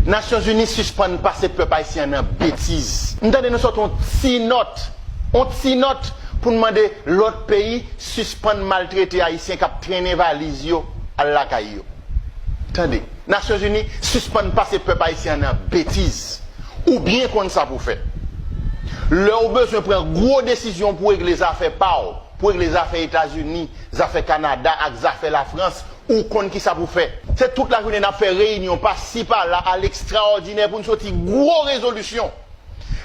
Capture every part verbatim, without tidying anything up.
Nasyonzini sispann pase pèp ayisyen an nan betiz. M tande nou sòti yon ti nòt, yon ti nòt pou n mande lòt peyi sispann maltrete ayisyen k ap trennen valiz yo al lakay yo. Tande, Nasyonzini sispann pase pèp ayisyen an nan betiz. Ou byen konn sa pou w fè. Lè w bezwen pran gwo desizyon pou w regle zafè pa w, pou w regle zafè Etazini, zafè Kanada ak zafè Lafrans, ou konn kisa pou w fè. Se tout lajounen n ap fè reyinyon pasi pala a lekstraòdinè pou n soti gwo rezolisyon.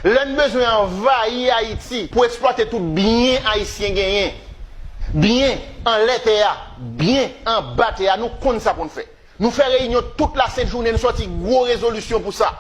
Lè n bezwen anvayi Ayiti pou eksplwate tout byen ayisyen genyen, byen anlè tè a, byen anba tè a, nou konn sa pou n fè. Nou fè reyinyon tout lasent jounen, n sòti gwo rezolisyon pou sa.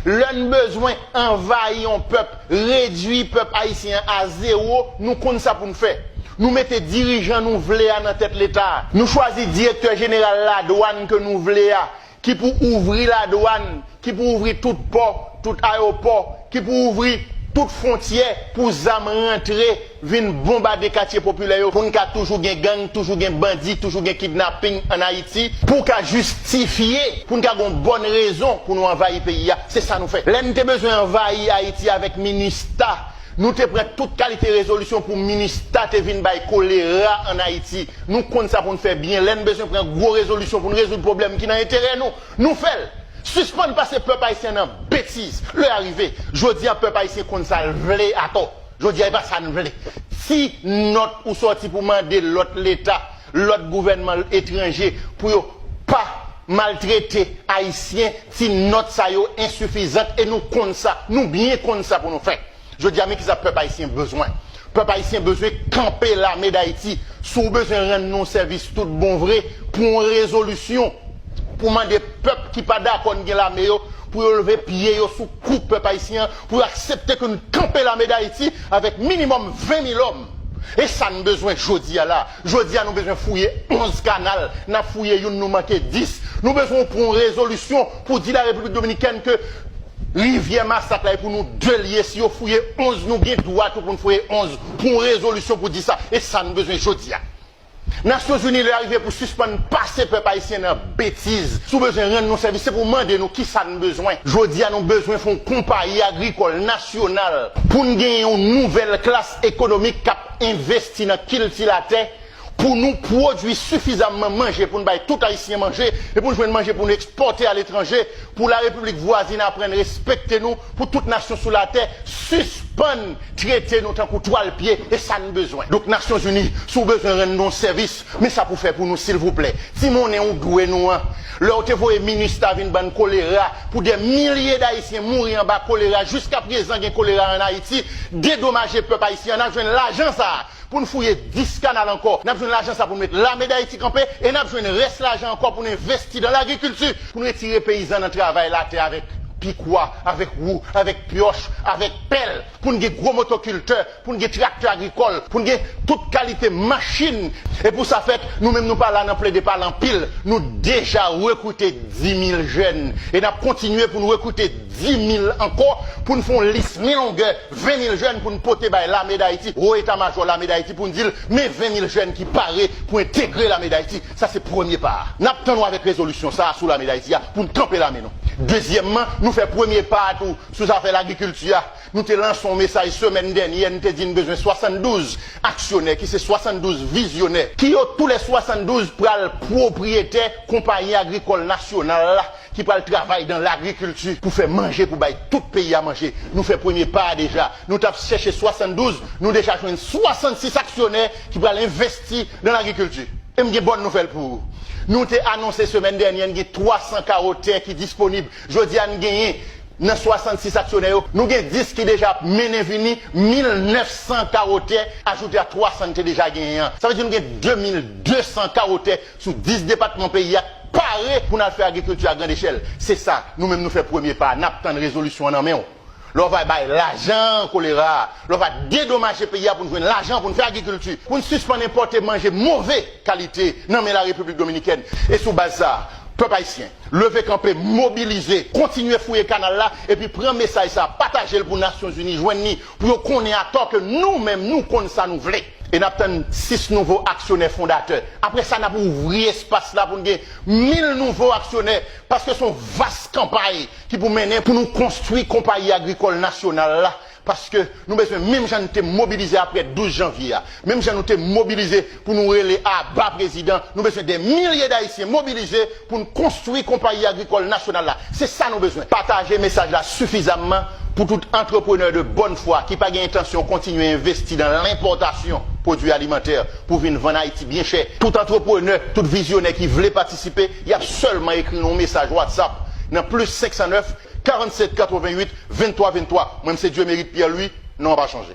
Lè n bezwen anvayi yon pèp, redui pèp ayisyen an a zewo, nou konn sa pou n fè. Nou mete dirijan nou vle a nan tèt Leta a. Nou chwazi direktè jeneral ladwàn ke nou vle a, ki pou ouvri ladwàn, ki pou ouvri tout pò, tout ayewopò, ki pou ouvri tout fwontyè pou zam rantre, vin bonbade katye popilè yo, pou n ka toujou gen gang, toujou gen bandi, toujou gen kidnaping ann Ayiti, pou ka jistifye, pou n ka gen yon bòn rezon pou nou anvayi peyi a. Se sa nou fè. Lè n te bezwen anvayi Ayiti avèk Minista, nou te pran tout kalite rezolisyon pou Minista te vin bay kolera ann Ayiti. Nou konn sa pou n fè byen. Lè n bezwen pran gwo rezolisyon pou n rezoud pwoblèm ki nan enterè nou, nou fè l. Sispann pase pèp ayisyen nan betiz. Lè a rive. Jodi a, pèp ayisyen konn sa l vle atò. Jodi a, e pa sa n vle. Ti nòt ou sòti pou mande lòt leta, lòt gouvènman etranje pou yo pa maltrete Ayisyen, ti nòt sa yo ensifizant e nou konn sa. Nou byen konn sa pou nou fè. Jodi a, men kisa pèp ayisyen bezwen. Pèp ayisyen bezwen kanpe Lame Dayiti. Si w bezwen rann nou sèvis tout bon vre, pran yon rezolisyon pou mande pèp ki pa dakò n gen lame yo, pou yo leve pye yo sou kou pèp ayisyen an, pou yo aksepte ke n kanpe Lame Dayiti avèk minimòm ven mil òm. E sa n bezwen jodi a la. Jodi a, nou bezwen fouye onz kanal. N ap fouye youn, nou manke dis. Nou bezwen pran yon rezolisyon pou di Larepiblik Dominikèn ke Rivyè Masak la e pou nou de l ye. Si yo fouye onz, nou gen dwa tou pou n fouye onz. Pran yon rezolisyon pou di sa. E sa n bezwen jodi a. Nasyonzini, lè a rive pou sispann pase pèp ayisyen nan betiz. Si w bezwen rann nou sèvis, se pou w mande nou kisa n bezwen. Jodi a, nou bezwen fè yon konpayi agrikòl nasyonal pou n gen yon nouvèl klas ekonomik k ap envesti nan kilti latè, pou nou pwodui sifizamman manje pou n bay tout Ayisyen manje e pou n jwenn manje pou n ekspòte aletranje, pou Larepiblik vwazin aprann respekte nou, pou tout nasyon sou latè sispann trete nou tankou twal pye, e sa n bezwen. Donk, Nasyonzini, si w bezwen rann nou yon sèvis, men sa pou w fè pou nou, silvouplè. Ti monnen ou dwe nou an. Lè w te voye Minista vin ban n kolera, pou dè milye d Ayisyen mouri anba kolera, jiskaprezan gen kolera ann Ayiti, dedomaje pèp ayisyen an, n ap jwenn lajan sa a pou n fouye dis kanal ankò. N ap jwenn lajan sa pou n met Lame Dayiti kanpe e n ap jwenn rès lajan ankò pou n envesti dan lagrikilti, pou n retire peyizan nan travay latè avèk pikwa, avèk wou, avèk pyòch, avèk pèl, pou n gen gwo motokiltè, pou n gen traktè agrikòl, pou n gen tout kalite machin. E pou sa fèt, nou menm nou pa la nan plede pale anpil. Nou deja rekrite dis mil jèn e n ap kontinye pou n rekrite dis mil ankò pou n fè yon lis men longè, ven mil jèn pou n pote bay Lame Dayiti, Wo Eta Majò Lame Dayiti, pou n di l, men ven mil jèn ki pare pou entegre Lame Dayiti. Sa se premye pa a. N ap tann w avèk rezolisyon sa a sou Lame Dayiti a pou n kanpe lame nou. Dezyèmman, nou fè premye pa a tou sou zafè lagrikilti a. Nou te lanse yon mesaj semèn dènyè, n te di n bezwen swasanndouz aksyonè, ki se swasanndouz vizyonè, ki yo toulè swasanndouz pral pwopriyetè konpayi agrikòl nasyonal la, ki pral travay dan lagrikilti pou fè manje, pou bay tout peyi a manje. Nou fè premye pa a deja. Nou t ap chèche swasanndouz, nou deja jwenn swasannsis aksyonè ki pral envesti dan lagrikilti. E m gen bòn nouvèl pou ou. Nou te anonse semèn dènyè, n gen twa san kawo tè ki disponib. Jodi a, n genyen nan swasannsis aksyonè yo, nou gen dis ki deja ap mennen vini, mil nèf san kawo tè ajoute a twa san n te deja genyen an. Sa vle di nou gen de mil de san kawo tè sou dis depatman peyi a k pare pou n al fè agrikilti a grandechèl. Se sa, nou menm nou fè premye pa a, n ap tann rezolisyon an nan men w. Lè w va bay lajan kolera a, lè w va dedomaje peyi a pou n jwenn lajan pou n fè agrikilti, pou n sispann enpòte manje move kalite nan men Larepiblik Dominikèn. E sou baz sa a, pèp ayisyen, leve kanpe, mobilize, kontinye fouye kanal la, epi pran mesaj sa a, pataje l pou Nasyonzini jwenn li, pou yo konnen atò ke nou menm, nou konn sa nou vle. E n ap tann sis nouvo aksyonè fondatè. Apre sa, n ap ouvri espas la pou n gen mil nouvo aksyonè, paske se yon vas kanpay ki pou mennen pou nou konstwi konpayi agrikòl nasyonal la. Paske nou bezwen, menm jan nou te mobilize apre douz janvye a, menm jan nou te mobilize pou nou rele aba prezidan, nou bezwen dè milye d Ayisyen mobilize pou n konstwi konpayi agrikòl nasyonal la. Se sa nou bezwen. Pataje mesaj la sifizamman pou tout antreprenè de bòn fwa ki pa gen entansyon kontinye envesti nan lenpòtasyon pwodui alimantè pou vin vann Ayiti byen chè. Tout antreprenè, tout vizyonè ki vle patisipe, y ap sèlman ekri nou yon mesaj WhatsApp nan plis senk san nèf, karannset, katreventuit, venntwa, venntwa. Mwen, m se Dieumerit Pierre Louis, non an pa chanje.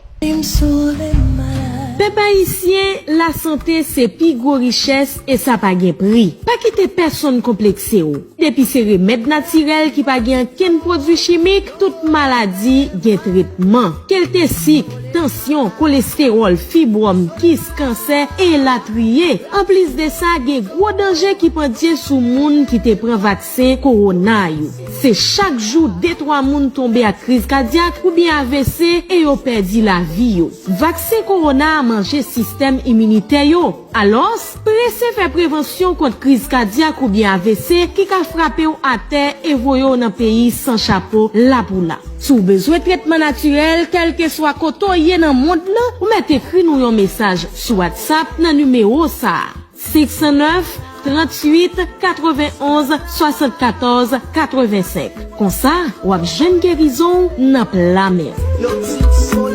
Pèp ayisyen, lasante se pi gwo richès e sa pa gen pri. Pa kite pèsonn konplekse w. Depi se remèd natirèl ki pa gen ankenn pwodui chimik, tout maladi gen tretman. Ke l te sik, tansyon, kolestewòl, fibwòm, kis, kansè, elatriye. Anplis de sa, gen gwo danje ki pandye sou moun ki te pran vaksen kowona yo. Se chak jou de twa moun tonbe ak kriz kadyak oubyen A V C e yo pèdi lavi yo. Vaksen kowona a manje sistèm iminitè yo. Alòs, prese fè prevansyon kont kriz kadyak oubyen A V C ki ka frape w atè e voye w nan peyi san chapo la pou la. Si w bezwen tretman natirèl, kèlkeswa kote w ye nan mond lan, ou mèt ekri nou yon mesaj sou WhatsApp nan nimewo sa a, senk san nèf, tranntuit, katrevenonz, swasannkatòz, katrevensenk. Konsa, w ap jwenn gerizon w nan pla men w.